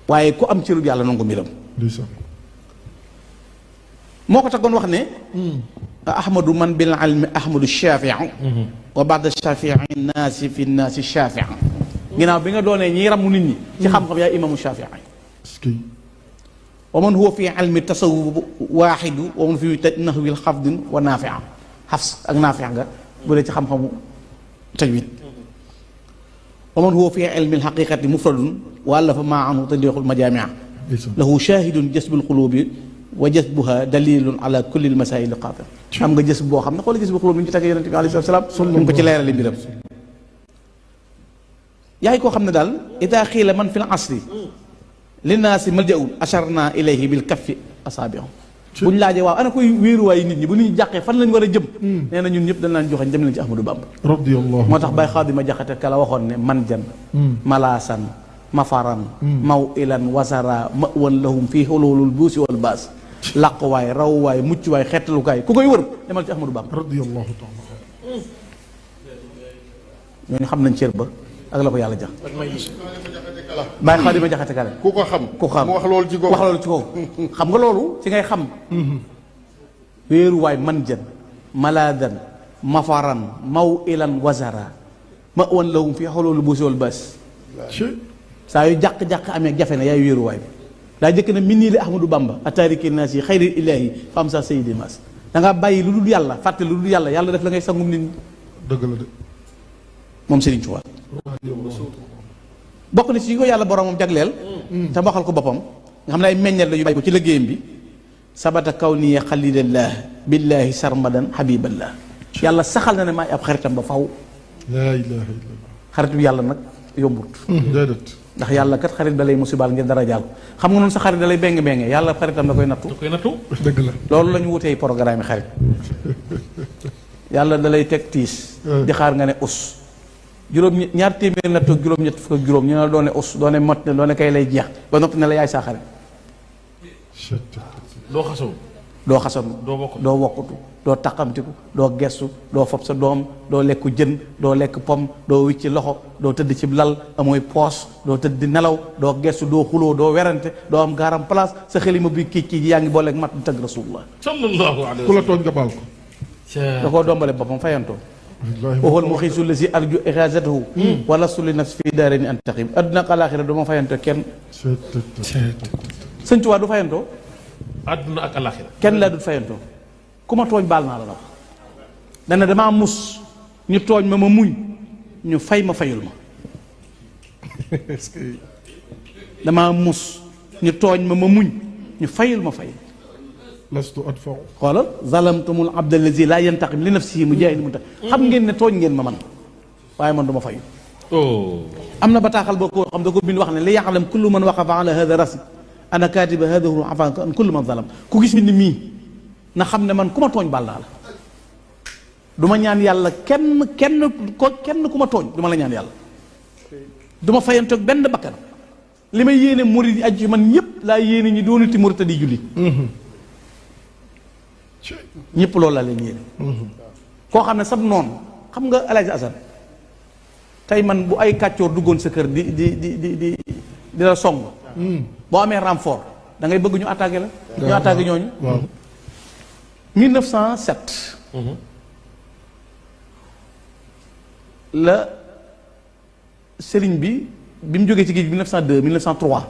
waaye ku am cërub yàlla nangu mbiram moo ko tagoon wax ne ahmadu man bil ilmi ahmadu shafii wa ba'da shafii naasi fi naasi shafii ginnaaw bi nga doonee ñiy ramu nit ñi ci xam-xam yaay imaamu shafii wa man huwa fi ilmi tasawuf waaxidu wa man fi nahwil xafdin wa naafia xafs ak naafia nga bu dee ci xam-xamu tajwid wa man huwa fi ilmi alxaqiqati mufradun wa allafa maa anhu tadliqul majaamia lahu shahidun jasbul qulubi wa jasbuha dalilun ala kulli almasaili qatir xam nga jës boo xam ne xoolal jës bu xulóob ni ñu ci tàggee yonente bi alayhi salaam ñu ko ci leerale mbiram yaay koo xam ne daal ida xiila man fi l asri linnaasi maljaun acharna ilayhi bil kaffi asaabion buñ laajee waaw ana koy wéeruwaay nit ñi bu nit ñi jàqee fan lañ war a jëm nee na ñun ñëpp dañ laan joxañ dem leen ci Ahmadou Bamba radiyallahu moo tax Baye Xaadima Jaxate ka la waxoon ne man jan malaasan mafaran maw ilan wasara ma wan lahum fii xoloolul buusi wal baas làquwaay rawwaay muccuwaay xettalukaay ku koy wër demal ci Ahmadou Bamba radiyallahu taala ñooñu xam nañ cër ba ak la ko yàlla jax Baye Xaadima Jaxate Kala ku ko xam mu wax loolu ci kaw xam nga loolu ci ngay xam wéeruwaay man jan malaadan mafaran maw ilan wasara ma wan lahum fii xoloolu buusi wal baas saa yu jàq-jàq amee jafe na yaay wéeruwaay bi daa jëkk na min nii li Ahmadou Bamba ataariki naas yi xayril ilaahi fam sa sayidi mas da ngaa bàyyi lu dul yàlla fàtte lu dul yàlla yàlla def la ngay sangum nit ñi dëgg la de moom Serigne Touba bokk na ci ko yàlla boromam jagleel te waxal ko boppam nga xam ne ay meññet la yu bàyyi ko ci liggéeyam bi sabata kaw nii xalilillah billahi sarmadan habiballah yàlla saxal na ne maay ab xaritam ba faw laa ilaha illallah xaritu yàlla nag yombut déedéet ndax yàlla kat xarit da lay musibaal ngeen dara jàll xam nga noonu sa xarit da lay béng-béngee yàlla xaritam da koy nattu dëgg la loolu la ñu wutee programme yi xarit yàlla da lay teg tiis di xaar nga ne us juróom ñaar téeméer natt ak juróom-ñett fukk ak juróom ñu ne la doone us doone mot ne doone kay lay jeex ba noppi ne la yaay saa xarit doo xasaw doo xasanu doo wokkutu doo taqamtiku doo gestu doo fob sa doom doo lekku jën doo lekk pom doo wicci loxo doo tëdd ci lal amooy poos doo tëdd di nelaw doo gestu doo xuloo doo werante doo am gaaram place sa xelima bi kii yaa ngi booleeg mat di tëgg rasulullah sallallahu alayhi ku la tooñ nga baal ko da koo dombale boppam fayantoo waxool mu xiisu la si arju ixaasatahu wala suli nafs fii daarayni antaqim adduna ak alaaxira du ma fayantoo kenn sëñ Tuubaa du fayantoo àdduna ak alaxira kenn laa dul fayantoo ku ma tooñ baal naa la wax dana damaa mus ñu tooñ ma muñ ñu fay ma fayul ma damaa mus ñu tooñ ma muñ ñu fayul ma fay lastu adfa'u xoolal zalamtumul abdallazi laa yantaqim li nafsihi mujaahidun muntaqim xam ngeen ne tooñ ngeen ma man waaye man du ma fayu am na bataaxal boo ko xam da ko bind wax ne li ya'lam kullu man waqafa ala hada rasm ana katiba hadahu afa an kullu man zalam ku gis bind mii na xam ne man ku ma tooñ baal naa la du ma ñaan yàlla kenn ku ma tooñ du ma la ñaan yàlla du ma fayantoog benn bakkan li may yéene murid yi aju ci man ñëpp laa yéene ñi doonati murid di julli ñëpp loolu laa leen yéene koo xam ne sab noonu xam nga Alaaji Asan tey man bu ay kàccoor duggoon sa kër di la song boo amee renfort da ngay bëgg ñu attaqué la ñu attaqué ñooñu 1907 la sëriñ bi mu jógee ci géej 1902 1903